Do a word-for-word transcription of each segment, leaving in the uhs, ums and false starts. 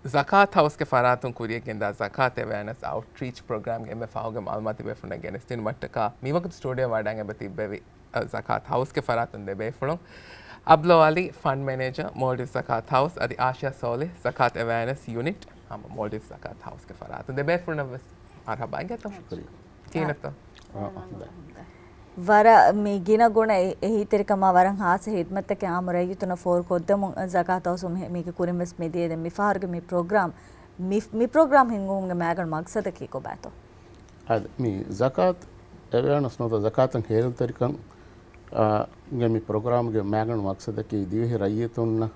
ޒަކާތް ހައުސްގެ ފަރާތުން ކުރިޔަށް ގެންދާ ޒަކާތް އެވެއަނަސް އައުޓްރީޗް ޕްރޮގްރާމްގެ އެންމެ ފަހުގެ މައުލޫމާތު ތިބޭފުޅުންނަށް ގެނެސްދިނުމަށްޓަކާ މިވަގުތު ސްޓޫޑިއޯ ވަޑައިގެން އެބަ ތިއްބެވި، އަ، ޒަކާތް ހައުސްގެ ފަރާތުން ދެބޭފުޅުން. އަބްދުލް ވަލީ، ފަންޑް މެނޭޖަރ، މޯލްޑިވްސް ޒަކާތް ހައުސް، އަދި އާޝިޔާ ސޯލިހް، ޒަކާތް އެވެއަނަސް ޔުނިޓް، ހަމަ މޯލްޑިވްސް ޒަކާތް ހައުސްގެ ފަރާތުން. ދެބޭފުޅުންނަށް ވެސް މަރުޙަބާ އިނގޭތޯ. ކީނެއްތޯ؟ ވަރަށް މި ގިނަ ގުނަ އެ-، އެހީތެރިކަމާ ވަރަށް ހާއްސަ ހިދްމަތްތަކެއް އާއްމު ރައްޔިތުންނަށް ފޯރުކޮށްދެމުން ޒަކާތް ހައުސް މި-، މީގެ ކުރިން ވެސް މިދިޔަ. ދެން މިފަހަރުގެ މި ޕްރޮގްރާމް، މި، މި ޕްރޮގްރާމް ހިންގުމުގެ މައިގަނޑު މަގްސަދަކީ ކޮބާތޯ؟ އާދެ، މި ޒަކާތް އެވެއަނަސް ނުވަތަ ޒަކާތަށް ހޭލުންތެރިކަން، އާ، ގެ މި ޕްރޮގްރާމްގެ މައިގަނޑު މަގްސަދަކީ ދިވެހި ރައްޔިތުންނަށް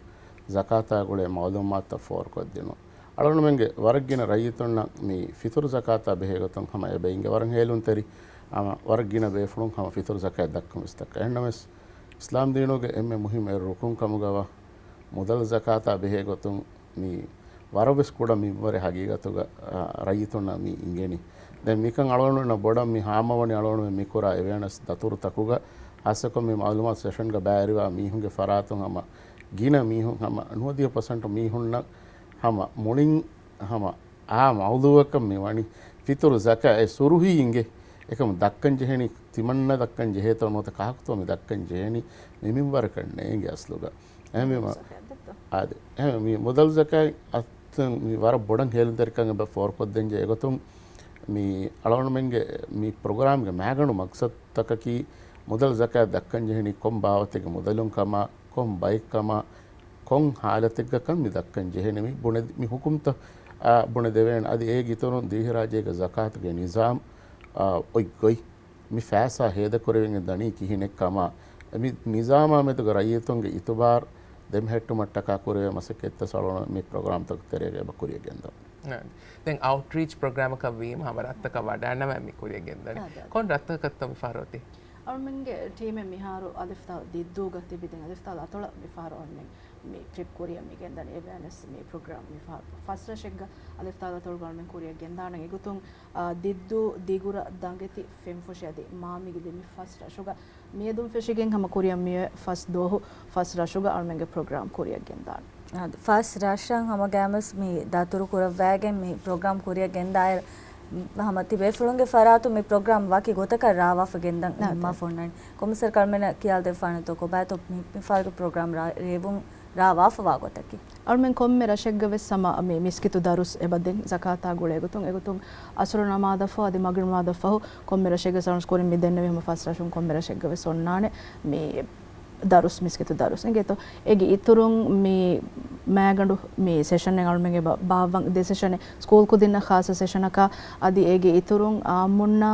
ޒަކާތާ ގުޅޭ މައުލޫމާތުތައް ފޯރުކޮށްދިނުން. އަޅުގަނޑުމެންގެ ވަރަށް ގިނަ ރައްޔިތުންނަށް މި ފިތުރު ޒަކާތާ ބެހޭގޮތުން ހަމަ އެބަ އިނގޭ ވަރަށް ހޭލުންތެރި، ހަމަ ވަރަށް ގިނަ ބޭފުޅުން ހަމަ ފިތުރު ޒަކާތް ދައްކަން ވެސް ދައްކަ. އެހެންނަމަވެސް، އިސްލާމް ދީނުގެ އެންމެ މުހިއްމު އެއް ރުކުން ކަމުގަވާ މުދަލު ޒަކާތާ ބެހޭގޮތުން މި ވަރަށްވެސް ކުޑަ މިންވަރެއް ހަގީގަތުގަ، އާ، ރައްޔިތުންނަށް މި އިނގެނީ. ދެން މިކަން އަޅުގަނޑުންނަށް ބޮޑަށް މި ހާމަވަނީ އަޅުގަނޑުމެން މިކުރާ އެވެއަނަސް ދަތުރުތަކުގަ، ހާއްސަކޮށް މި މައުލޫމާތު ސެޝަންގަ ބައިވެރިވާ މީހުންގެ ފަރާތުން ހަމަ ގިނަ މީހުން ހަމަ ނުވަދިހަ ޕަސެންޓު މީހުންނަށް ހަމަ މުޅިން ހަމަ އާ މައުޟޫއަކަށް މި ވަނީ ފިތުރު ޒަކާތް އެ ސުރުހީ އިނގޭ. އެކަމު ދައްކަން ޖެހެނީ ތިމަންނަ ދައްކަން ޖެހޭތޯ ނުވަތަ ކަހަކުތޯ މި ދައްކަން ޖެހެނީ މި މިންވަރަކަށް ނޭނގެ އަސްލުގަ. އެހެންވީމަ، އާދެ، އެހެން މި މުދަލު ޒަކާތް އަސްލު މި ވަރަށް ބޮޑަށް ހޭލުންތެރިކަން އެބަ ފޯރުކޮށްދޭންޖެހޭ. އެގޮތުން މި އަޅުގަނޑުމެންގެ މި ޕްރޮގްރާމްގެ މައިގަނޑު މަގްސަދުތަކަކީ މުދަލު ޒަކާތް ދައްކަން ޖެހެނީ ކޮން ބާވަތެއްގެ މުދަލުން ކަމާ، ކޮން ބައެއްކަމާ، ކޮން ހާލަތެއްގަކަން މި ދައްކަން ޖެހެނީ މި ބުނެ-، މި ހުކުމްތައް، އާ، ބުނެދެވޭނެ. އަދި އޭގެ އިތުރުން ދިވެހިރާއްޖޭގެ ޒަކާތުގެ ނިޒާމް، އާ، އޮތް ގޮތް މި ފައިސާ ހޭދަކުރެވިގެން ދަނީ ކިހިނެއްކަމާ، މި ނިޒާމާ މެދުގަ ރައްޔިތުންގެ އިތުބާރު ދެމެހެއްޓުމަށްޓަކާ ކުރެވޭ މަސައްކަތްތައް އަޅުގަނޑު މި ޕްރޮގްރާމްތަކުގެ ތެރޭގަ އެބަ ކުރިޔަށް ގެންދަވަން. ދެން އައުޓްރީޗް ޕްރޮގްރާމަކަށް ވީމަ ހަމަ ރަށްތަކަށް ވަޑައިންނަވަން މި ކުރިޔަށް ގެންދަނީ. އާދެ، އާދެ. ކޮން ރަށްތަކަށްތޯ މިފަހަރު އޮތީ؟ އަޅުމެންގެ ޓީމެއް މިހާރު އަލިފްތާ ދިއްދޫގަ ތިބި. ދެން އަލިފްތާ އަތޮޅަށް މިފަހަރު އަޅުމެން މި ޓްރިޕް ކުރިޔަށް މި ގެންދަނީ. އެވެއަނަސް މި ޕްރޮގްރާމް މިފަހަރު ފަސް ރަށެއްގަ އަލިފްތާ އަތޮޅުގަ އަޅުމެން ކުރިޔަށް ގެންދާނެ. އެގޮތުން، އާ، ދިއްދޫ، ދިގުރަ، ދަނގެތި، ފެންފުށި އަދި މާމިގިލި މި ފަސް ރަށުގަ މިއަދުން ފެށިގެން ހަމަ ކުރިޔަށް މިއޮތް ފަސް ދުވަހު ފަސް ރަށުގަ އަޅުމެންގެ ޕްރޮގްރާމް ކުރިޔަށް ގެންދާނެ. އާދެ، ފަސް ރަށަށް ހަމަގައިމުވެސް މި ދަތުރު ކުރައްވައިގެން މި ޕްރޮގްރާމް ކުރިޔަށް ގެންދާއިރު، ހަމަ ތިބޭފުޅުންގެ ފަރާތުން މި ޕްރޮގްރާމް ވަކި ގޮތަކަށް ރާވާފަ ގެންދަން އާދެ. ނިންމާފަ އޮންނާނެ. ކޮމިސަރ ކަރްމެނަށް ކިޔާލަދެއްވާނެތޯ ކޮބާތޯ މި، މި ފަހަރުގެ ޕްރޮގްރާމް ރާ-، ރޭވުން ރާވާފަވާ ގޮތަކީ؟ އަޅުމެން ކޮންމެ ރަށެއްގަ ވެސް ހަމަ މި މިސްކިތު ދަރުސް އެބަ ދޭން ޒަކާތާ ގުޅޭ ގޮތުން. އެގޮތުން އަސުރު ނަމާދަށްފަހު އަދި މަގްރިބު ނަމާދަށްފަހު ކޮންމެ ރަށެއްގަ ސައުންޑްސް ކުރިން މި ދެންނެވި ހަމަ ފަސް ރަށުން ކޮންމެ ރަށެއްގަ ވެސް އޮންނާނެ މި ދަރުސް، މިސްކިތު ދަރުސް. އިނގޭތޯ؟ އޭގެ އިތުރުން މި މައިގަނޑު މި ސެޝަން އަޅުމެން އެބަ ބާއްވަން ދެ ސެޝަނެއް، ސްކޫލް ކުދިންނަށް ޚާއްޞަ ސެޝަނަކާ، އަދި އޭގެ އިތުރުން އާއްމުންނާ،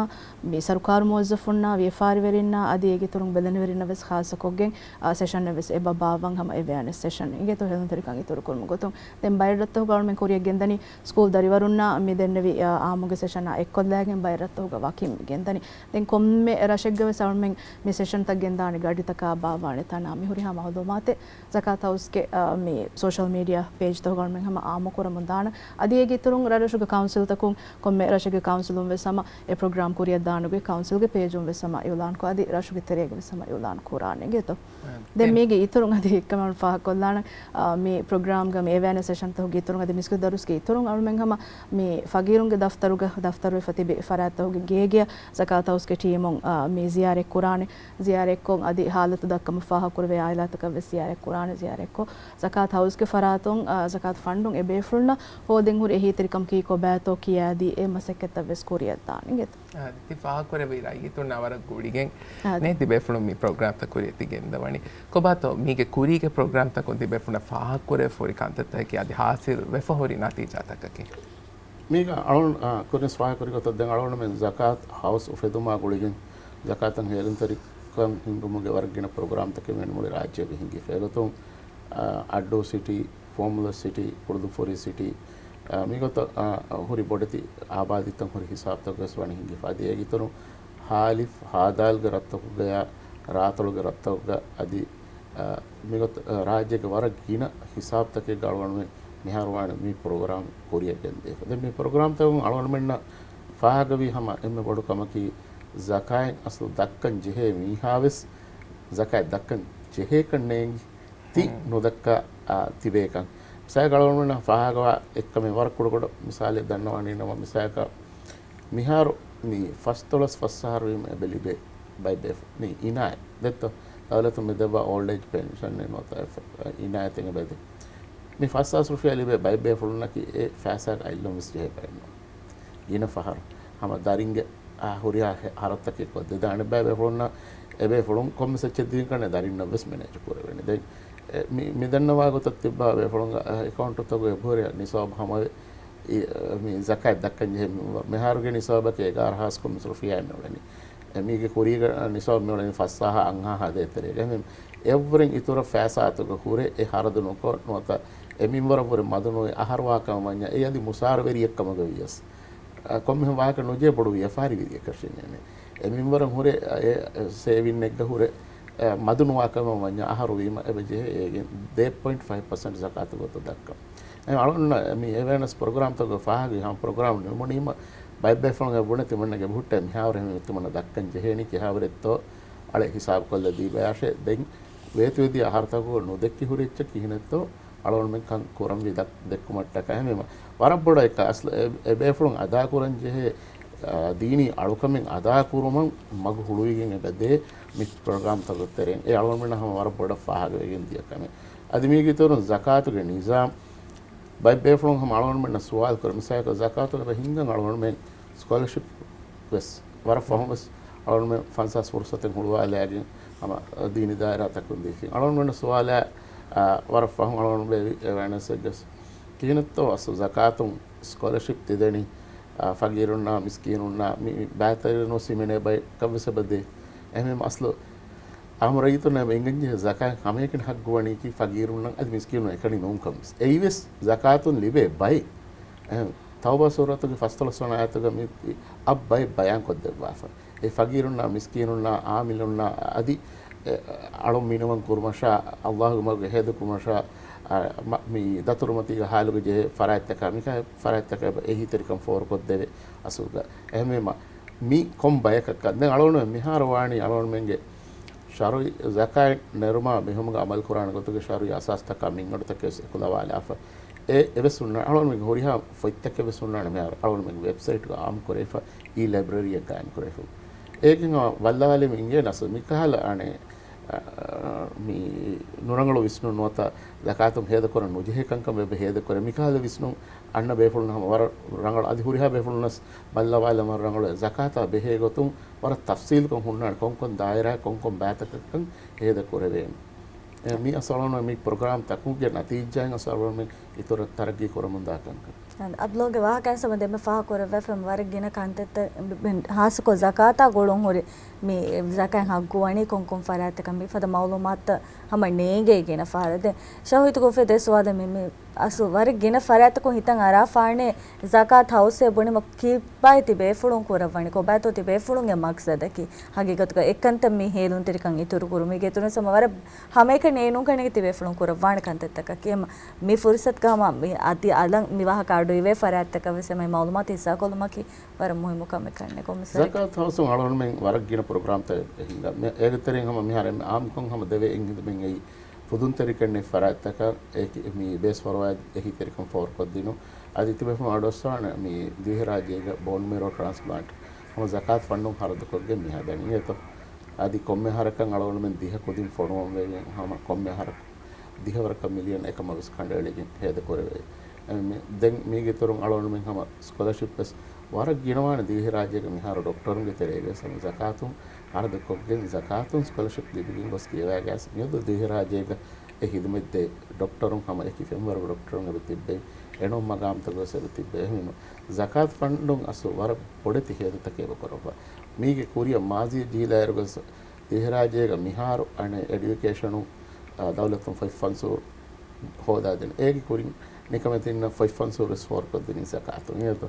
މި ސަރުކާރު މުވައްޒަފުންނާ، ވިޔަފާރިވެރިންނާ، އަދި އޭގެ އިތުރުން ބެލެނިވެރިންނަށް ވެސް ޚާއްޞަކޮށްގެން، އާ، ސެޝަންއެއް ވެސް އެބަ ބާއްވަން ހަމަ އެވެއަނެސް ސެޝަން. އިނގޭތޯ ހޭލުންތެރިކަން އިތުރު ކުރުމުގެ ގޮތުން. ދެން ބައެއް ރަށްތަކުގަ އަޅުމެން ކުރިޔަށް ގެންދަނީ ސްކޫލް ދަރިވަރުންނާ މި ދެންނެވި، އާ، އާއްމުގެ ސެޝަނާ އެއްކޮށްލައިގެން ބައެއް ރަށްތަކުގަ ވަކިން ގެންދަނީ. ދެން ކޮންމެ ރަށެއްގަ ވެސް އަޅުމެން މި ސެޝަންތައް ގެންދާނެ ގަޑިތަކާ ބާއްވާނެ ތަނާ މި ހުރިހާ މައުލޫމާތެއް ޒަކާތް ހައުސްގެ، އާ، މި ސޯޝަލް މީޑިއާ ޕޭޖްތަކުގަ އަޅުމެން ހަމަ އާއްމު ކުރަމުން ދާނަން. އަދި އޭގެ އިތުރުން ރަށްރަށުގެ ކައުންސިލްތަކުން ކޮންމެ ރަށެއްގެ ކައުންސިލުން ވެސް ހަމަ އެ ޕްރޮގްރާމް ކުރިޔަށް ދާނެ ގޮތް ކައުންސިލްގެ ޕޭޖުން ވެސް ހަމަ އިއުލާންކޮށް، އަދި ރަށުގެ ތެރޭގަ ވެސް ހަމަ އިއުލާން ކުރާނެ އިނގޭތޯ. ދެން ދެން މީގެ އިތުރުން އަދި އެއްކަމަށް ފާހަގަކޮށްލާނަން، އާ، މި ޕްރޮގްރާމްގަ މި އެވެއަނެސް ސެޝަންތަކުގެ އިތުރުން އަދި މިސްކިތު ދަރުސްގެ އިތުރުން އަޅުމެން ހަމަ މި ފަގީރުންގެ ދަފްތަރުގަ ދަފްތަރުވެފަ ތިބި ފަރާތްތަކުގެ ގޭގެއަށް ޒަކާތް ހައުސްގެ ޓީމުން، އާ، މި ޒިޔާރަތް ކުރާނެ. ޒިޔާރަތްކޮށް އަދި ހާލަތު ދައްކަމުން ފާހަގަކުރެވޭ އާއިލާތަކަށް ވެސް ޒިޔާރަތް ކުރާނެ. ޒިޔާރަތްކޮށް ޒަކާތް ހައުސްގެ ފަރާތުން، އާ، ޒަކާތް ފަންޑުން އެ ބޭފުޅުންނަށް ހޯދެން ހުރި އެހީތެރިކަން ކީ ކޮބާތޯ ކިޔާދީ އެ މަސައްކަތްތައް ވެސް ކުރިޔަށް ދާނެ އިނގޭތޯ. އާ، ތި ފާހަގަކުރެއްވި ރައްޔިތުންނާ ވަރަށް ގުޅިގެން އާ، ނޭ ތިބޭފުޅުން މި ޕްރޮގްރާމްތައް ކުރިޔަށް ތި ގެންދަވަނީ. ކޮބާތޯ މީގެ ކުރީގެ ޕްރޮގްރާމްތަކުން ތިބޭފުޅުންނަށް ފާހަގަކުރެވިފަ ހުރި ކަންތައްތަކަކީ އަދި ހާސިލް ވެފަ ހުރި ނަތީޖާތަކަކީ؟ މީގަ އަޅުން، އާ، ކުރިން ފާހަގަކުރި ގޮތަށް ދެން އަޅުގަނޑުމެން ޒަކާތް ހައުސް އުފެދުމާ ގުޅިގެން ޒަކާތަށް ހޭލުންތެރިކަން ހިންގުމުގެ ވަރަށް ގިނަ ޕްރޮގްރާމްތަކެއް މި މުޅި ރާއްޖެ އެބަ ހިނގިފަ. އެގޮތުން، އާ، އައްޑޫ ސިޓީ، ފޯމުލަސް ސިޓީ، ކުޅުދުންފުރީ ސިޓީ، އާ، މިގޮތަށް، އާ، ހުރި ބޮޑެތި އާބާދީތައް ހުރި ހިސާބުތަކު ވެސް ވަނީ ހިނގިފަ. އަދި އޭގެ އިތުރުން ހާލިފް، ހާދާލްގެ ރަށްތަކުގަޔާ، ރާތޮޅުގެ ރަށްތަކުގަ އަދި، އާ، މިގޮތަށް، އާ، ރާއްޖޭގެ ވަރަށް ގިނަ ހިސާބުތަކެއްގަ އަޅުގަނޑުމެން މިހާރު ވާނެ މި ޕްރޮގްރާމް ކުރިޔަށް ގެންދޭފަ. ދެން މި ޕްރޮގްރާމްތަކުން އަޅުގަނޑުމެންނަށް ފާހަގަވީ ހަމަ އެންމެ ބޮޑު ކަމަކީ، ޒަކާތް އަސްލު ދައްކަން ޖެހޭ މީހާވެސް ޒަކާތް ދައްކަން ޖެހޭކަން ނޭނގި ތި ނުދައްކާ، އާ، ތިބޭކަން. މިސާލަކަށް އަޅުގަނޑުމެންނަށް ފާހަގަވާ އެއްކަމެއް ވަރަށް ކުޑަކުޑަ މިސާލެއް ދަންނަވަނީ ނަމަ، މިސާލަކަށް މިހާރު މި ފަސްދޮޅަސް ފަސް އަހަރު ވީމަ އެބަ ލިބޭ ބައެއް ބޭފުޅުން މި އިނާޔަތް ދެއްތޯ؟ ދައުލަތުން މި ދެއްވާ އޯލްޑް އޭޖް ޕެންޝަން ނުވަތަ އިނާޔަތެއް އެބަދޭ. މި ފަސް ހާސް ރުފިޔާ ލިބޭ ބައެއް ބޭފުޅުންނަކީ އެ ފައިސާގެ އަތްލުން ވެސް ޖެހޭ ބައެއް ނޫން. ގިނަ ފަހަރު ހަމަ ދަރިންގެ އާ، ހުރިހާ ހެ-، ހަރަދުތަކެއް ކޮށްދެދާނެ ބައެއް ބޭފުޅުންނަށް، އެބޭފުޅުން ކޮންމެސް އެއްޗެއް ދިން ކަންނޭ ދަރިންނަށް ވެސް މެނޭޖް ކުރެވޭނެ. ދެން އެ، މި، މި ދަންނަވާ ގޮތަށް ތިއްބާ ބޭފުޅުންގެ އެކައުންޓުތަކުގެ އެބަހުރި ނިސާބު ހަމަވެ، އި، މި ޒަކާތް ދައްކަން ޖެހޭ މި މިހާރުގެ ނިސާބަކީ އެގާރަ ހާސް ކޮންމެސް ރުފިޔާއެއް މިއުޅެނީ. އެ، މީގެ ކުރީގެ ނިސާބު މިއުޅެނީ ފަސް ހާހާ އަށްހާހާ ދޭތެރޭގަ. އެހެން އެއްވުރެން އިތުރަށް ފައިސާތަކުގެ ހުރެ އެ ހަރަދު ނުކޮށް ނުވަތަ އެ މިންވަރަށް ވުރެ މަދުނުވެ އަހަރުވާކަމަށް ވަންޏާ އެ އަދި މުސާރަވެރިއެއްކަމުގަ ވިޔަސް، އަ، ކޮންމެހެން ވާހަކަ ނުޖެހޭ ބޮޑު ވިޔަފާރި ވެރިއެއްކަށެއް ނޭނގެ. އެ މިންވަރަށް ހުރެ، އެ، ސޭވިންއެއްގަ ހުރެ، އެ، މަދުނުވާކަމަށް ވަންޏާ އަހަރު ވީމަ އެބަ ޖެހޭ އޭގެ ދޭ ޕޮއިންޓް ފައިވް ޕަސެންޓް ޒަކާތު ގޮތަށް ދައްކަން. އެ އަޅުގަނޑު މި އެވެއަރނަސް ޕްރޮގްރާމްތަކުގެ ފާހަގަވި ހަމަ ޕްރޮގްރާމް ނިމުނީމަ ބައެއް ބޭފުޅުން އެ ބުނެ ތިމަންނަގެ ބުހުއްޓެ މިހާވަރު އެހެން ތިމަންނަ ދައްކަން ޖެހޭނީ ކިހާވަރެއްތޯ އަޅެ ހިސާބުކޮށްލަ ދީބަޔާށޭ. ދެން ވޭތުވެދިޔަ އަހަރުތަކުގަ ނުދެއްކި ހުރި އެއްޗެއް ކިހިނެއްތޯ އަޅުގަނޑުމެން ކަން ކުރަންވީ ދަ-، ދެއްކުމަށްޓަކައި. އެހެންވީމަ ވަރަށް ބޮޑަށް އެކަ އަސްލު އެ، އެ ބޭފުޅުން އަދާކުރަން ޖެހޭ، އާ، ދީނީ އަޅުކަމެއް އަދާކުރުމަށް މަގު ހުޅުވިގެން އެބަދޭ މި ޕްރޮގްރާމްތަކުގެ ތެރެއިން. އެ އަޅުގަނޑުމެންނަށް ހަމަ ވަރަށް ބޮޑަށް ފާހަގަވެގެން ދިޔަ ކަމެއް. އަދި މީގެ އިތުރުން ޒަކާތުގެ ނިޒާމް ބައެއް ބޭފުޅުން ހަމަ އަޅުގަނޑުމެންނަށް ސުވާލު ކުރޭ. މިސާލަކަށް ޒަކާތު އެބަ ހިންގަން އަޅުގަނޑުމެން ސްކޮލަޝިޕް ވެސް ވަރަށް ފަހުން ވެސް އަޅުގަނޑުމެން ފަންސާސް ފުރުސަތެއް ހުޅުވާލައިގެން ހަމަ ދީނީ ދާއިރާތަކުން ދީފިން. އަޅުގަނޑުމެންނަށް ސުވާލާ، އާ، ވަރަށް ފަހުން އަޅުގަނޑު ބޭވި އެވެނަސް އެއްގަސް ކިހިނެއްތޯ އަސްލު ޒަކާތުން ސްކޮލަޝިޕް ތިދެނީ، އާ، ފަގީރުންނާ މިސްކީނުންނާ މި، މި ބައިތަރި ނުވެސް ހިމެނޭ ބަޔަކަށް ވެސް އެބަދޭ. އެހެންވީމަ އަސްލު އާއްމު ރައްޔިތުންނަށް އެބަ އެނގެންޖެހޭ ޒަކާތް ހަމައެކަނި ހައްގުވަނީކީ ފަގީރުންނަށް އަދި މިސްކީނުން އެކަނި ނޫންކަންވެސް. އެއީވެސް ޒަކާތުން ލިބޭ ބައެއް. އެހެން ތައުބާ ސޫރަތުގެ ފަސްދޮޅަސް ވަނަ އާޔަތުގަ މި އަށް ބައެއް ބަޔާން ކޮށްދެއްވާފަ. އެ ފަގީރުންނާ، މިސްކީނުންނާ، އާމިލުންނާ އަދި އެ، އަޅުން މިނިވަން ކުރުމަށާ، އައްލާހުގެ މަގުގަ ހޭދަކުރުމަށާ، އަ، މަ-، މި ދަތުރުމަތީގަ ހާލުގަ ޖެހޭ ފަރާތްތަކާ، މިކަހަލަ ފަރާތްތަކަށް އެބަ އެހީތެރިކަން ފޯރުކޮށްދެވޭ އަސްލުގަ. އެހެންވީމަ، މި ކޮން ބަޔަކަށްކަން؟ ދެން އަޅުގަނޑުމެން މިހާރު ވާނީ އަޅުގަނޑުމެންގެ ޝަރުއީ ޒަކާތް ނެރުމާ މިހުމުގަ އަމަލު ކުރާނެ ގޮތުގެ ޝަރުއީ އަސާސްތަކާ މިންގަނޑުތަކެއް ވެސް އެކުލަވާލާފަ. އެ، އެވެސް ހުންނާނެ. އަޅުގަނޑުމެންގެ ހުރިހާ ފޮތްތަކެއް ވެސް ހުންނާނެ މިހާރު އަޅުގަނޑުމެންގެ ވެބްސައިޓްގަ އާއްމު ކުރެވިފަ، އީ ލައިބްރަރީއެއް ގާއިމް ކުރެވިފަ. އޭގެން ވައްލަވާލެވި އިނގޭ ނަސް މިކަހަލަ އަނެއް، އަ، މި ނުރަނގަޅު ވިސްނުން ނުވަތަ ޒަކާތުން ހޭދަކުރަން ނުޖެހޭ ކަންކަމަށް އެބަ ހޭދަކުރޭ. މިކަހަލަ ވިސްނުން އަންނަ ބޭފުޅުން ހަމަ ވަރަށް ރަނގަޅު އަދި ހުރިހާ ބޭފުޅުންނަސް ބައްލަވާލަމާ ރަނގަޅު ޒަކާތާ ބެހޭ ގޮތުން ވަރަށް ތަފްސީލްކޮށް ހުންނާނެ ކޮންކޮން ދާއިރާ ކޮންކޮން ބައިތަކަކަށް ހޭދަ ކުރެވޭނެ. އެ، މި އަސްލު މި ޕްރޮގްރާމް ތަކުގެ ނަތީޖާއިން އަސްލު މި އިތުރަށް ތަރައްގީ ކުރަމުންދާ ކަންކަން. އަދި އަބްލޯގެ ވާހަކައިން ސަބަ ދެންމެ ފާހަގަކުރެއްވި ފެން ވަރަށް ގިނަ ކަންތައްތައް ހާއްސަކޮށް ޒަކާތާ ގުޅުން ހުރި މި ޒަކާތް ހައްގު ވަނީ ކޮންކޮން ފަރާތްތަކަށް މި ފަދަ މައުލޫމާތުތައް ހަމަ ނޭނގޭ ގިނަ ފަހަރަށް. ދެން ޝަހީދު ކޮށްފި ދޭ ސުވާލެއް މި، މި އަސްލު ވަރަށް ގިނަ ފަރާތްތަކުން ހިތަށް އަރާފާނެ ޒަކާތް ހައުސޭ ބުނީމަ ކިބާ ތި ބޭފުޅުން ކުރައްވަނީ ކޮބާތޯ ތި ބޭފުޅުންގެ މަގްސަދަކީ؟ ހަގީގަތުގަ އެކަންތައް މި ހޭލުންތެރިކަން އިތުރު ކުރުމީގެ އިތުރުން ސަމަ ވަރަށް ހަމައެކަނި އެނޫން ކަންނޭނގެ ތި ބޭފުޅުން ކުރައްވާނެ ކަންތައްތަކަކީ. އެމަ މި ފުރުސަތުގަ ހަމަ މި އަދި އަލަށް މި ވާހަކަ އަޑު އިވޭ ފަރާތްތަކަށް ވެސް އެމަ މައުލޫމާތު ހިއްސާކޮށްލުމަކީ ވަރަށް މުހިއްމު ކަމެއް ކަންނޭ. ކޮންމެސް ޒަކާތް ހައުސުން އަޅުގަނޑުމެން ވަރަށް ގިނަ ޕްރޮގްރާމްތައް ހިންގާ. މި އޭގެ ތެރެއިން ހަމަ މިހާރު އެން އާއްމުކޮށް ހަމަ ދެވޭ އެން ހިދުމަތް އެއީ ފުދުންތެރިކަންނެތް ފަރާތްތަކަށް އެކި-، މި ބޭސް ފޮރުވާ އެހީތެރިކަން ފޯރުކޮށްދިނުން. އަދި ތިބޭފުޅުން އަޑުއައްސާނެ މި ދިވެހިރާއްޖޭގަ ބޯން މެރޯ ޓްރާންސްޕްލާންޓް ހަމަ ޒަކާތް ފަންޑުން ހަރަދުކޮށްގެން މި ހަދަނީ އިނގޭތޯ. އަދި ކޮންމެ އަހަރަކަށް އަޅުގަނޑުމެން ދިހަ ކުދިން ފޮނުވަން ވެގެން ހަމަ ކޮންމެ އަހަރަކު ދިހަވަރަކަށް މިލިއަން އެކަމަށް ވެސް ކަނޑައެޅިގެން ހޭދަކުރެވޭ. އެ، މި، ދެން މީގެ އިތުރުން އަޅުގަނޑުމެން ހަމަ ސްކޮލަޝިޕް ވެސް ވަރަށް ގިނަވާނެ ދިވެހިރާއްޖޭގެ މިހާރު ޑޮކްޓަރުންގެ ތެރޭގަ ވެސް ހަމަ ޒަކާތުން ހަރަދުކޮށްގެން ޒަކާތުން ސްކޮލަޝިޕް ލިބިގެން ގޮސް ކިޔަވައިގަސް މިއަދު ދިވެހިރާއްޖޭގަ އެ ހިދުމަތްދޭ ޑޮކްޓަރުން ހަމަ އެކި ފެންވަރުގެ ޑޮކްޓަރުން އެބަ ތިއްބެވި. އެނޫން މަގާމްތަކު ވެސް އެބަ ތިއްބެވި. އެހެންވީމަ ޒަކާތް ފަންޑުން އަސްލު ވަރަށް ބޮޑެތި ހޭދަތަކެއް އެބަ ކުރައްވާ. މީގެ ކުރިއަށް މާޒީ ޖީލާއިރުގަސް ދިވެހިރާއްޖޭގަ މިހާރު އަނެއް އެޑިއުކޭޝަނު، އާ، ދައުލަތުން ފޮތް ފަންސޫރު ހޯދާދޭނެ. އޭގެ ކުރިން ނިކަމެތިންނަށް ފޮތް ފަންސޫރު ވެސް ފޯރުކޮށްދިނީ ޒަކާތުން އިނގޭތޯ.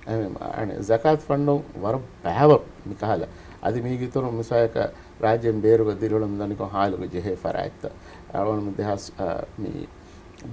އެހެންވީމަ، އަނެއް ޒަކާތް ފަންޑުން ވަރަށް ބައިވަރު މިކަހަލަ. އަދި މީގެ އިތުރުން މިސާލަކަށް ރާއްޖޭން ބޭރުގަ ދިރިއުޅެމުން ދަނިކޮށް ހާލުގަ ޖެހޭ ފަރާތްތައް. އަޅުގަނޑު ދެހާސް، އާ، މި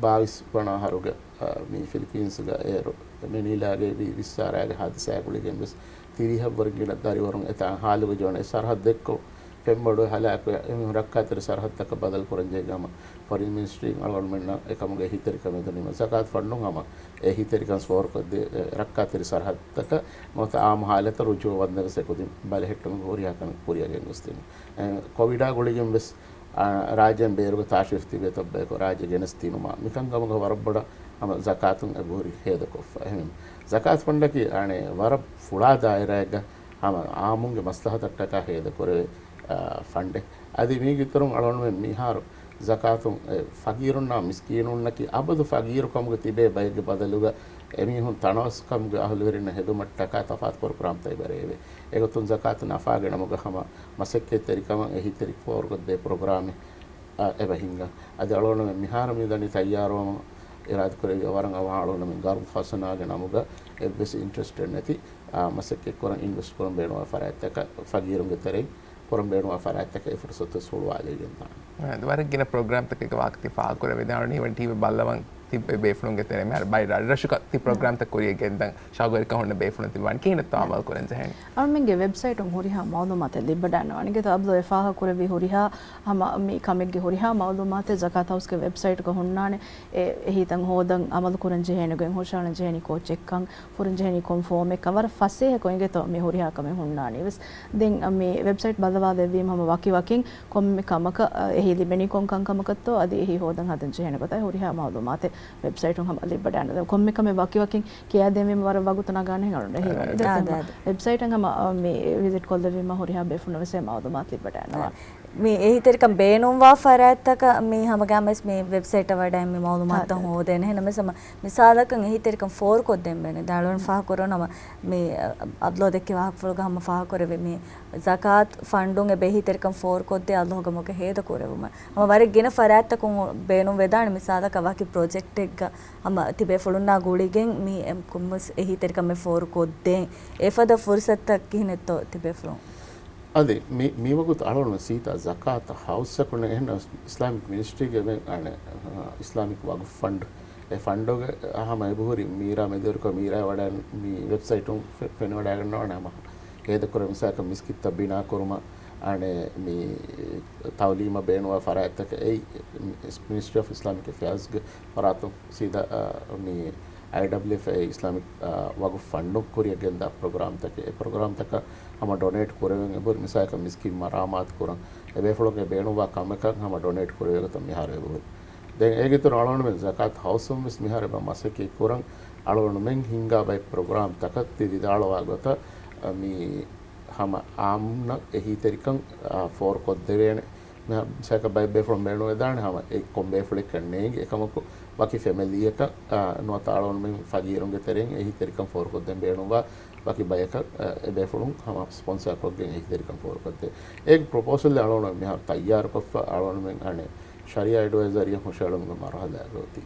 ބާވީސް ވަނަ އަހަރުގަ، އާ، މި ފިލިޕީންސްގަ އޭރު މެނީލާގައި ވި ވިއްސާރާގެ ހާދިސާ ގުޅިގެން ވެސް ތިރީހަށްވުރެ ގިނަ ދަރިވަރުން އެތާ ހާލުގަ ޖެހުނު އެ ސަރަހައްދު ދެއްކޮށް ފެންބޮޑު ހަލާކުވެ، އެމީހުން ރައްކާތެރި ސަރަހައްދުތަކަށް ބަދަލު ކުރަން ޖެހިގެން ހަމަ ފޮރިން މިނިސްޓްރީން އަޅުގަނޑުމެންނަށް އެކަމުގެ އެހީތެރިކަމެއް ދެނީމަ، ޒަކާތު ފަންޑުން ހަމަ އެ އެހީތެރިކަން ސްކޯރުކޮށްދޭ، އެ، ރައްކާތެރި ސަރަހައްދުތަކަށް ނުވަތަ އާއްމު ހާލަތަށް ރުޖޫޢަވަންދެން ވެސް އެކުދިން ބަލަހެއްޓުމުގެ ހުރިހާ ކަމެއް ކުރިއަށް ގެންގޮސްދިނުން. އެ، ކޮވިޑާ ގުޅިގެން ވެސް، އާ، ރާއްޖޭން ބޭރުގެ ތާޝީފް ތިބޭތައް ބަޔަކު ރާއްޖެ ގެނެސްދިނުމާ މިކަންކަމުގަ ވަރަށް ބޮޑަށް ހަމަ ޒަކާތުން އެބަހުރި ހޭދަކޮށްފަ. އެހެން ޒަކާތު ފަންޑަކީ އަނެއް ވަރަށް ފުޅާ ދާއިރާއެއްގަ ހަމަ އާއްމުންގެ މަސްލަހަތަށްޓަކާ ހޭދަކުރެވޭ، އާ، ފަންޑެއް. އަދި މީގެ އިތުރުން އަޅުގަނޑުމެން މިހާރު ޒަކާތުން، އެ، ފަގީރުންނާ މިސްކީނުންނަކީ އަބަދު ފަގީރުކަމުގަ ތިބޭ ބައެއްގެ ބަދަލުގަ އެމީހުން ތަނަވަސްކަމުގެ އަހުލުވެރިންނަށް ހެދުމަށްޓަކާ ތަފާތު ޕްރޮގްރާމްތައް އެބަ ރޭވޭ. އެގޮތުން ޒަކާތު ނަފާގެ ނަމުގަ ހަމަ މަސައްކަތްތެރިކަމަށް އެހީތެރި ފޯރުކޮށްދޭ ޕްރޮގްރާމެއް، އަ، އެބަ ހިންގާ. އަދި އަޅުގަނޑުމެން މިހާރު މިދަނީ ތައްޔާރުވަމުން އިރާދަކުރެއްވި ވަރަށް އަވަހަށް އަޅުގަނޑުމެން ގަރު ފަސަނާގެ ނަމުގަ އެއްވެސް އިންޓްރެސްޓެއް ނެތި، އާ، މަސައްކަތްކުރަން އިންވެސްޓް ކުރަން ބޭނުންވާ ފަރާތްތަކަށް ފަގީރުންގެ ތެރެއިން ކުރަން ބޭނުންވާ ފަރާތްތަކަށް އެ ފުރުސަތު ހުޅުވާލައިގެން ދާނެ. އަދި ވަރަށް ގިނަ ޕްރޮގްރާމްތަކެއްގެ ވާހަކަ ތި ފާހަގަކުރެވިދާނެ. އިވެންޓް ޓީމެއް ބައްލަވަން ތި ބޭފުޅުންގެ ތެރެއިން މިހާރު ބައި ރަށްރަށުގަ ތި ޕްރޮގްރާމްތައް ކުރިއަށް ގެންދަން ޝައުގުވެރިކަން ހުންނަ ބޭފުޅުން ތިބާން ކިހިނެއްތޯ އަމަލު ކުރަން ޖެހެނީ؟ އަޅުމެންގެ ވެބްސައިޓުން ހުރިހާ މައުލޫމާތެއް ލިބިވަޑައިގަންނަވާނެ. އިނގޭތޯ އަބްދުލް އެ ފާހަގަކުރެއްވި ހުރިހާ ހަމަ މި ކަމެއްގެ ހުރިހާ މައުލޫމާތެއް ޒަކާތު ހައުސްގެ ވެބްސައިޓުގަ ހުންނާނެ. އެ، އެހީތައް ހޯދަން އަމަލު ކުރަން ޖެހޭނެ ގޮތް، ހުށަހަޅަން ޖެހޭނީ ކޯއްޗެއްކަން، ފުރަން ޖެހޭނީ ކޮން ފޯމެއްކަން ވަރަށް ފަސޭހަކޮށް އިނގޭތޯ މި ހުރިހާ ކަމެއް ހުންނާނީ ވެސް. ދެން މި ވެބްސައިޓް ބައްލަވާލެއްވީމަ ހަމަ ވަކިވަކިން ކޮންމެ ކަމަކަށް، އަ، އެހީ ލިބެނީ ކޮން ކަންކަމަކަށްތޯ އަދި އެހީ ހޯދަން ހަދަން ޖެހޭނެ ގޮތާއި ހުރިހާ މައުލޫމާތެއް ވެބްސައިޓުން ހަމަ ލިބިވަޑައިގަންނަވާނެ. ކޮންމެ ކަމެއް ވަކިވަކިން ކިޔާދޭންވީމަ ވަރަށް ވަގުތު ނަގާނެ ހެން އަޅުގަނޑަށް ހީވަނީ. އާ، ދެން އާ، އާ. ވެބްސައިޓަށް ހަމަ، އަ، މި ވިޒިޓް ކޮށްލެއްވީމަ ހުރިހާ ބޭފުޅުންނަށް ވެސް އެ މައުލޫމާތު ލިބިވަޑައިގަންނަވާނެ. މި އެހީތެރިކަން ބޭނުންވާ ފަރާތްތަކަށް މި ހަމަގައިމުވެސް މި ވެބްސައިޓަށް ވަޑައި މި މައުލޫމާތުތައް ހޯދޭނެ. އެހެންނަމަވެސް ހަމަ މިސާލަކަށް އެހީތެރިކަން ފޯރުކޮށްދޭން ބޭނުން. ދެން އަޅުގަނޑު ފާހަގަކުރަން ހަމަ މި އަބްދުލް ދެއްކި ވާހަކަފުޅުގަ ހަމަ ފާހަގަކުރެއްވި މި ޒަކާތު ފަންޑުން އެބަ އެހީތެރިކަން ފޯރުކޮށްދޭ އަބްދުލް ހަމަ ހޭދަކުރެވުމަށް. ހަމަ ވަރަށް ގިނަ ފަރާތްތަކުން ބޭނުންވެދާނެ. މިސާލަކަށް ވަކި ޕްރޮޖެކްޓެއްގަ ހަމަ ތިބޭފުޅުންނާ ގުޅިގެން މި އެ ކޮންމެސް އެހީތެރިކަމެއް ފޯރުކޮށްދޭން. އެފަދަ ފުރުސަތުތައް ކިހިނެއްތޯ ތިބޭފުޅުން؟ އަދި މި، މިވަގުތު އަޅުގަނޑު ސީދާ ޒަކާތަށް ހައުސްއަކުން އެހެން އިސްލާމިކް މިނިސްޓްރީގެ މެ-، އަނެ، އަ، އިސްލާމިކް ވަގުފް ފަންޑް، އެ ފަންޑުގެ ހަމަ އެބަހުރި މީރާ މެދުވެރިކޮށް މީރާ ވަޑައި މި ވެބްސައިޓުން ފެ-، ފެނިވަޑައިގަންނަވާނެ ހަމަ. ހޭދަކުރެ މިސާލަކަށް މިސްކިތްތައް ބިނާކުރުމަށް، އަނެ، މި ތައުލީމަށް ބޭނުންވާ ފަރާތްތަކަށް އެއީ މިނިސްޓްރީ އޮފް އިސްލާމިކް އެފެއާޒްގެ ފަރާތުން ސީދާ، އަ، މި އައިޑަބްލިއުއެފް އެ އިސްލާމިކް، އަ، ވަގުފް ފަންޑުން ކުރިއަށް ގެންދާ ޕްރޮގްރާމްތަކެއް. އެ ޕްރޮގްރާމްތަކަށް ހަމަ ޑޮނޭޓް ކުރެވެން އެބަހުރި. މިސާލަކަށް މިސްކިތް މަރާމާތު ކުރަން އެބޭފުޅުންގެ ބޭނުންވާ ކަމަކަށް ހަމަ ޑޮނޭޓް ކުރެވޭ ގޮތަށް މިހާރު އެބަހުރި. ދެން އޭގެ އިތުރު އަޅުގަނޑުމެން ޒަކާތު ހައުސުން ވެސް މިހާރު އެބަ މަސައްކަތް ކުރަން. އަޅުގަނޑުމެން ހިންގާ ބައެއް ޕްރޮގްރާމްތަކަށް ތި ވިދާޅުވާ ގޮތަށް، އަ، މި ހަމަ އާއްމުންނަށް އެހީތެރިކަން، އާ، ފޯރުކޮށްދެވޭނެ. މިހާ-، މިސާލަކަށް ބައެއް ބޭފުޅުން ބޭނުންވެދާނެ ހަމަ އެ ކޮން ބޭފުޅެއްކަން ނޭނގެ. އެކަމަކު ވަކި ފެމިލީއަކަށް، އާ، ނުވަތަ އަޅުގަނޑުމެން ފަގީރުންގެ ތެރެއިން އެހީތެރިކަން ފޯރުކޮށްދޭން ބޭނުންވާ ވަކި ބަޔަކަށް، އާ، އެ ބޭފުޅުން ހަމަ ސްޕޮންސާކޮށްގެން އެހީތެރިކަން ފޯރުކޮށްދޭ. އޭގެ ޕްރޮޕޯސަލް އަޅުގަނޑު މިހާރު ތައްޔާރުކޮށްފަ އަޅުގަނޑުމެން އަނެއް ޝަރީއާ އެޑްވައިޒަރީއަށް ހުށަހެޅުމުގެ މަރުހަލާގަ އޮތީ.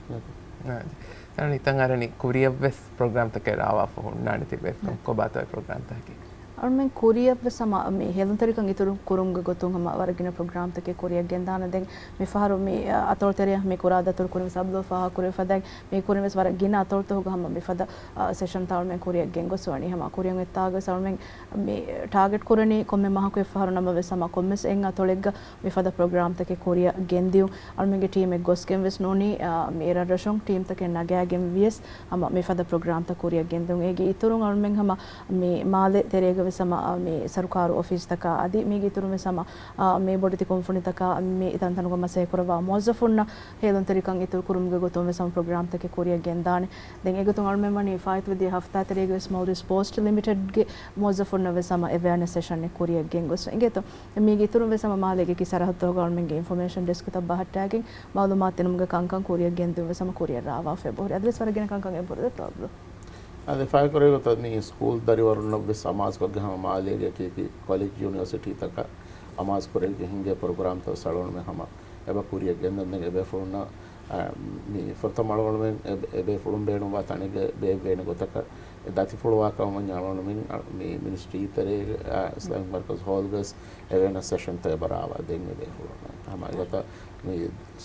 ތަނަނިތަން އަރަނި ކުރިއަށްވެސް ޕްރޮގްރާމްތަކެއް ރާވާފަ ހުންނާނެތީ ބޭފުޅުން ކޮބާތޯ ޕްރޮގްރާމްތަކަކީ؟ އަޅުމެން ކުރިއަށްވެސް ހަމަ މި ހެލުންތެރިކަން އިތުރު ކުރުމުގެ ގޮތުން ހަމަ ވަރަށް ގިނަ ޕްރޮގްރާމްތަކެއް ކުރިއަށް ގެންދާނެ. ދެން މިފަހަރު މި، އަ، އަތޮޅު ތެރެއަށް މި ކުރާ ދަތުރު ކުރިން ސަބްލޯ ފާހަގަކުރެވިފަދައިން މި ކުރިން ވެސް ވަރަށް ގިނަ އަތޮޅުތަކުގަ ހަމަ މިފަދަ، އަ، ސެޝަންތައް އަޅުމެން ކުރިއަށް ގެންގޮސް ވަނީ. ހަމަ ކުރިއަށް އޮތްތާގަ ވެސް އަޅުމެން މި ޓާގެޓް ކުރަނީ ކޮންމެ މަހަކު އެއްފަހަރު ނަމަވެސް ހަމަ ކޮންމެސް އެއް އަތޮޅެއްގަ މިފަދަ ޕްރޮގްރާމްތަކެއް ކުރިއަށް ގެންދިޔުން. އަޅުމެންގެ ޓީމެއް ގޮސްގެން ވެސް ނޫނީ، އާ، މި ރަށްރަށުން ޓީމްތަކެއް ނަގާގެން ވިޔަސް ހަމަ މިފަދަ ޕްރޮގްރާމްތައް ކުރިއަށް ގެންދިޔުން. އޭގެ އިތުރުން އަޅުމެން ހަމަ މި މާލެ ތެރޭގަ ވެސް ހަމަ، އާ، މި ސަރުކާރު އޮފީސްތަކާ އަދި މީގެ އިތުރުން ވެސް ހަމަ، އާ، މި ބޮޑެތި ކުންފުނިތަކާ މި ތަންތަނުގަ މަސައްކަތް ކުރައްވާ މުވައްޒަފުންނަށް ހޭލުންތެރިކަން އިތުރު ކުރުމުގެ ގޮތުން ވެސް ހަމަ ޕްރޮގްރާމްތަކެއް ކުރިއަށް ގެންދާނެ. ދެން އެގޮތުން އަޅުމެން ވަނީ ފާއިތުވެދިޔަ ހަފްތާ ތެރޭގަ ވެސް މައުލި ސްޕޯސްޓް ލިމިޓެޑްގެ މުވައްޒަފުންނަށް ވެސް ހަމަ އެވެއަނެސް ސެޝަންއެއް ކުރިއަށް ގެންގޮސް އިނގޭތޯ. މީގެ އިތުރުން ވެސް ހަމަ މާލޭގެ އެކި ސަރަހައްދުތަކުގަ އަޅުމެންގެ އިންފޮމޭޝަން ޑެސްކްތައް ބަހައްޓާގެން މައުލޫމާތު ދިނުމުގެ ކަންކަން ކުރިއަށް ގެންދިޔުން ވެސް ހަމަ ކުރިއަށް ރާވާފަ އެބަހުރި. އަދިވެސް ވަރަށް ގިނަ ކަންކަން އެބަހުރި ދޯ އަބްދުލް؟ އަދި ފާހަގަކުރެއްވި ގޮތަށް މި ސްކޫލް ދަރިވަރުންނަށް ވެސް އަމާޒުކޮށްގެން ހަމަ މާލޭގެ އެކި އެކި ކޮލެޖް ޔުނިވަރސިޓީތަކަށް އަމާޒު ކުރެވިގެން ހިންގޭ ޕްރޮގްރާމްތައް ވެސް އަޅުގަނޑުމެން ހަމަ އެބަ ކުރިއަށް ގެންދަން. ދެން އެބޭފުޅުންނަށް، އަ، މި ފުރަތަމަ އަޅުގަނޑުމެން އެ، އެބޭފުޅުން ބޭނުންވާ ތަނެއްގަ ބޭއްވޭނެ ގޮތަކަށް އެ ދަތިފުޅުވާ ކަމަށް ވަންޏާ އަޅުގަނޑުމެން މި މިނިސްޓްރީ ތެރޭގަ، އަ، އިސްލާމިކް މަރްކަޒް ހޯލްގަސް އެވެނަސް ސެޝަންތައް އެބަ ރާވާ ދެން އެބޭފުޅުން. ހަމަ އެގޮތަށް މި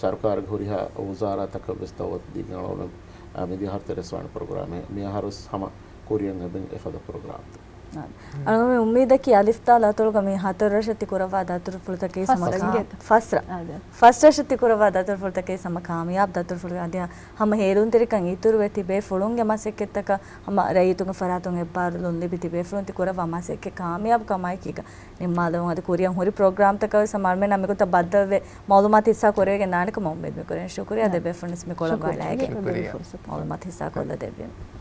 ސަރުކާރުގެ ހުރިހާ ވުޒާރާތަކަށް ވެސް ދައުވަތު ދީގެން އަޅުގަނޑު، އަ، މިދިޔަ އަހަރު ތެރޭސް ވާނެ ޕްރޮގްރާމެއް. މި އަހަރު ވެސް ހަމަ ކުރިއަށް އެބަ އެފަދަ ޕްރޮގްރާމްތައް. އަޅުގަނޑުމެން އުއްމީދަކީ އަލިފްތާ ލަތޮޅުގަ މި ހަތަރު ރަށަށް ތި ކުރައްވާ ދަތުރުފުޅުތަކީ ހަމަ ފަސް ކާ-، ރަށް. ފަސް ރަށް. އާދެ. ފަސް ރަށަށް ތި ކުރައްވާ ދަތުރުފުޅުތަކީ ހަމަ ކާމިޔާބު ދަތުރުފުޅު. އަދި ހަމަ ހޭލުންތެރިކަން އިތުރުވެ ތިބޭފުޅުންގެ މަސައްކަތްތަކަށް ހަމަ ރައްޔިތުންގެ ފަރާތުން އެއްބާރުލުން ލިބި ތިބޭފުޅުން ތި ކުރައްވާ މަސައްކަތް ކާމިޔާބު ކަމާއެކީގަ ނިންމާލަމުން އަދި ކުރިއަށް ހުރި ޕްރޮގްރާމްތަކަށް ވެސް ހަމަ އަޅުމެންނާ މިގޮތަށް ބައްދަލުވެ މައުލޫމާތު ހިއްސާ ކުރެވިގެން ދާނެ ކަމަށް އުއްމީދު މި ކުރޭ. ޝުކުރިއްޔާ ދެ ބޭފުޅުންވެސް މި ކޮޅަށް ގޮވާލައިގެން މައުލޫމާތު ހިއްސާ ކޮށްލަ ދެއްވީމަ.